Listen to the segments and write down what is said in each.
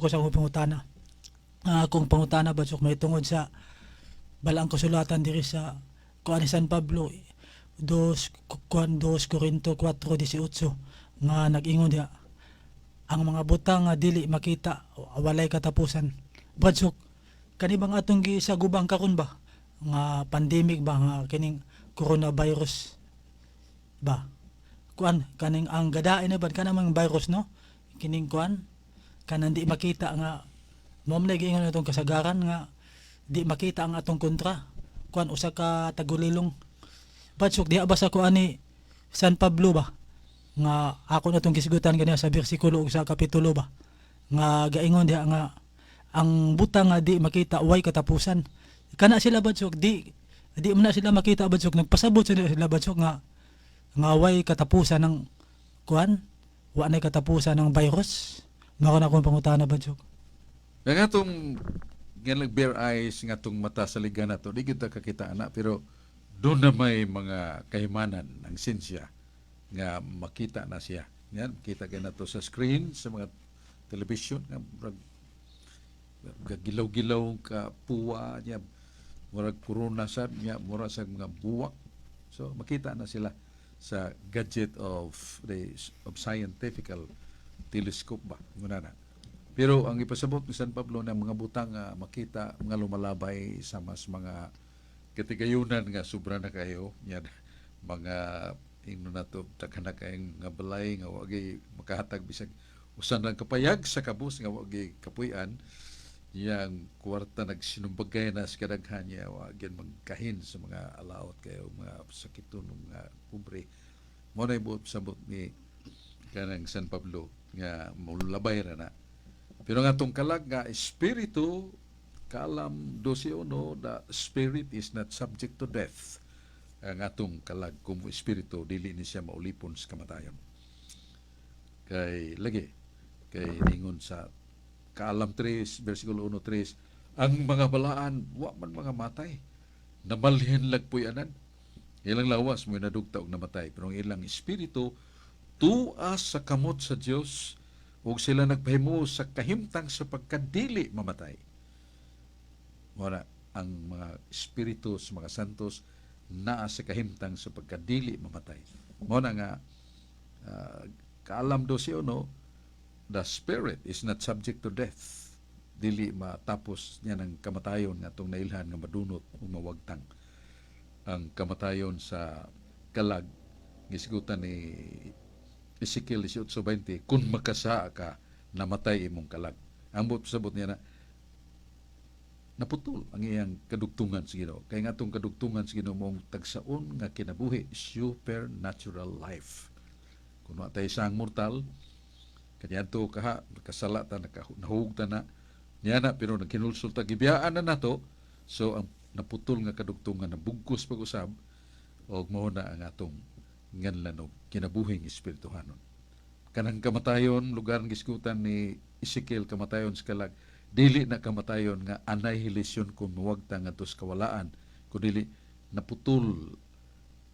Ko sa akong pangutana. Ang akong pangutana, Brad Sok, may tungod sa balaang kasulatan diri sa kuan ni San Pablo, 2 kuan 2 Corinto 4:18, nga nag-ingon diha ang mga butang nga dili makita walay katapusan. Brad Sok, kani bang atong gisagubang karon ba nga pandemic ba, nga kining coronavirus ba, kuan kaning ang gadain na ba kanang mga virus, no, kining kuan kanang di makita nga mao man giingon atong kasagaran nga di makita ang atong kontra, kuan usa ka tagulilong. Brad Sok, diha ba sa kuan ni San Pablo ba nga ako na itong gisgutan ganiya sa bersikulo ug sa kapitulo ba nga gaingon diha nga ang butang nga di makita way katapusan? Kana sila, Brad Sok, di man na sila makita, Brad Sok, nagpasabot sila, Brad Sok, nga way katapusan ng kuan, wa nay katapusan ng virus. Mao na akong pangutana, Brad Sok. Nga nga atong nga bare eyes, nga atong mata sa liga nato, di kita kakita ana, pero doon na may mga kahimanan ang siyensya nga makita na siya. Yan, kita kay nato sa screen sa mga television nga murag gilaw-gilaw ka puwa niya, murag corona sad niya, mura sa mga buwak. So makita na sila sa gadget of scientific telescope ba nguna na. Pero ang ipasabot ni San Pablo na mga butang nga makita mga lumalabay sa mas mga katigayunan nga sobra na kayo yan, mga ingno nato, daghan na kayong nga balay nga wagi makahatag bisag usan lang kapayag sa kabus nga wagi kapuy-an yang kwarta, nagsinumbagay na sa kadaghan niya, wagi magkahin sa mga alaot kayo, mga sakiton, mga pobre. Mo na ibuot sabot ni kanang San Pablo nga mulabay ra na. Pero nga atong kalag nga espiritu, Kaalam 12.1, the spirit is not subject to death. Ang atong kalag kung espiritu, dili ni siya maulipon sa kamatayon. Kay lagi, kay ningon sa Kaalam 3, versikulo 1-3, ang mga balaan, wa man mga matay. Namalhin lagpuyanan. Ilang lawas mo nadugta og namatay, pero ang ilang espiritu tuas sa kamot sa Dios ug sila nagpahimo sa kahimtang sa pagkadili mamatay. Wala ang mga espiritu sa mga santos naa sa kahimtang sa pagkadili mamatay. Mao na nga Kaalam 12.1, the spirit is not subject to death. Dili matapos niya ng kamatayon nga atong nailhan nga madunot o mawagtang. Ang kamatayon sa kalag, gisgutan ni Ezekiel 18:20, kung makasa ka, namatay imong kalag. Ang buot sabot niya na, naputol ang iyang kadugtungan sa Ginoo. Kay nga atong kadugtungan sa Ginoo mong tagsaon nga kinabuhi, supernatural life. Kung wa tayo isang mortal, kaniadto kaha, nakasala ta, nahug ta na, niya na, pero nagkinulsol ta, gibiyaan na nato, so ang naputol nga kadugtungan, nabugkos pag-usab, og mao na ang atong nganlan og kinabuhing espirituhanon. Kanang kamatayon, lugar ng gisgutan ni Ezekiel, kamatayon sa kalag, dili na kamatayon nga annihilation kung mawagta ngadto sa kawalaan, kundi naputol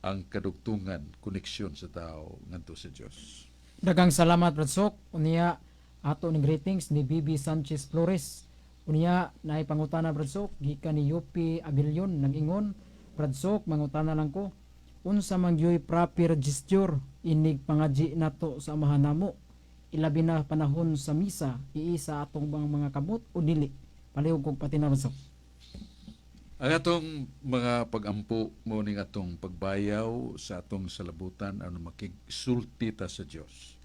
ang kadugtungan, koneksyon sa tao ngadto sa Dios. Daghang salamat, Brad Sok. Unya ato ning greetings ni Bibi Sanchez Flores. Unya naay pangutana, Brad Sok, gikan ni UP Abilion, nag-ingon, "Brad Sok, mangutana lang ko. Unsa man gyuy proper gesture inig pangadji nato sa Amahan namo? Ilabi na panahon sa misa, iisa atong bang mga kamot o dili? Palihog kog patin-aw, Brad Sok." Ang atong mga pagampo mo ning atong pagbayaw sa atong salabutan, ano, makigsulti ta sa Dios.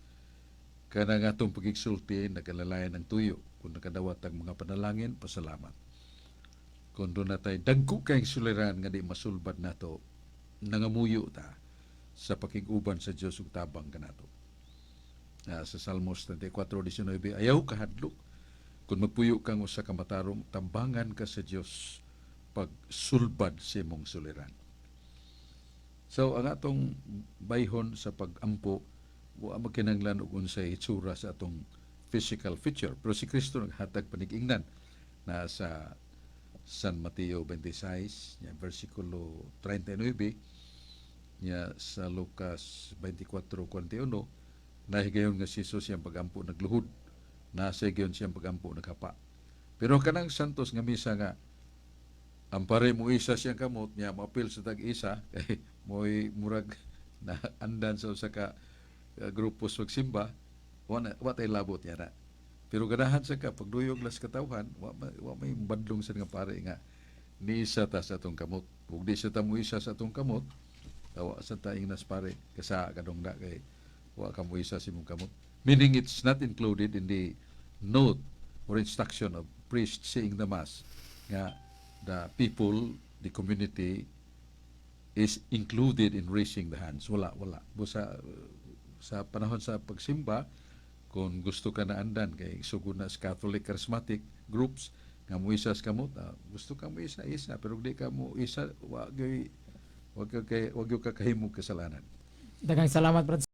Kanang atong pagigsulti nakalalayan ng tuyo. Kung nakadawat ang mga panalangin, pasalamat. Kung doon na tayo dagko kayong suliran nga di masulbad nato, nangamuyo ta sa pakig-uban sa Dios ug tabang kanato. Sa Salmos 34:19, ayaw kahadlok kung magpuyo kang usa ka matarong, tambangan ka sa Dios pagsulbad sa imong suliran. So ang atong bayhon sa pagampo, wa magkinahanglan og unsay hitsura sa atong physical feature. Pero si Kristo naghatag panigingnan na sa San Mateo 26 nya versikulo 39 nya sa Lucas 24:41, nahigayon nga si Jesus iyang pagampo nagluhod. Nasa gyud siyang pagampo nakapa. Pero kanang Santos nga misa nga ang pare mo isa siyang kamot niya, maapil sa tag-isa kay mo'y murag na andan sa usa ka grupo sa pagsimba, wa tay labot niya na. Pero ganahan sa ka pagduyog las katawhan, wa may badlong sa nga pare nga niisa ta sa atong kamot. Ug di sa ta mo isa sa atong kamot, tawa sa taing nas pare kasa kadong na kay wa ka mo isa sa imong kamot. Meaning it's not included in the note or instruction of priest saying the Mass nga the people, the community is included in raising the hands. Wala, wala. Busa sa panahon sa pagsimba, kung gusto ka na andan, kay sugod na sa Catholic Charismatic groups, nga mo isa sa kamot, gusto ka mo isa, isa, pero di ka mo isa, wa gyud ka kahimog kasalanan. Daghang salamat, Brad.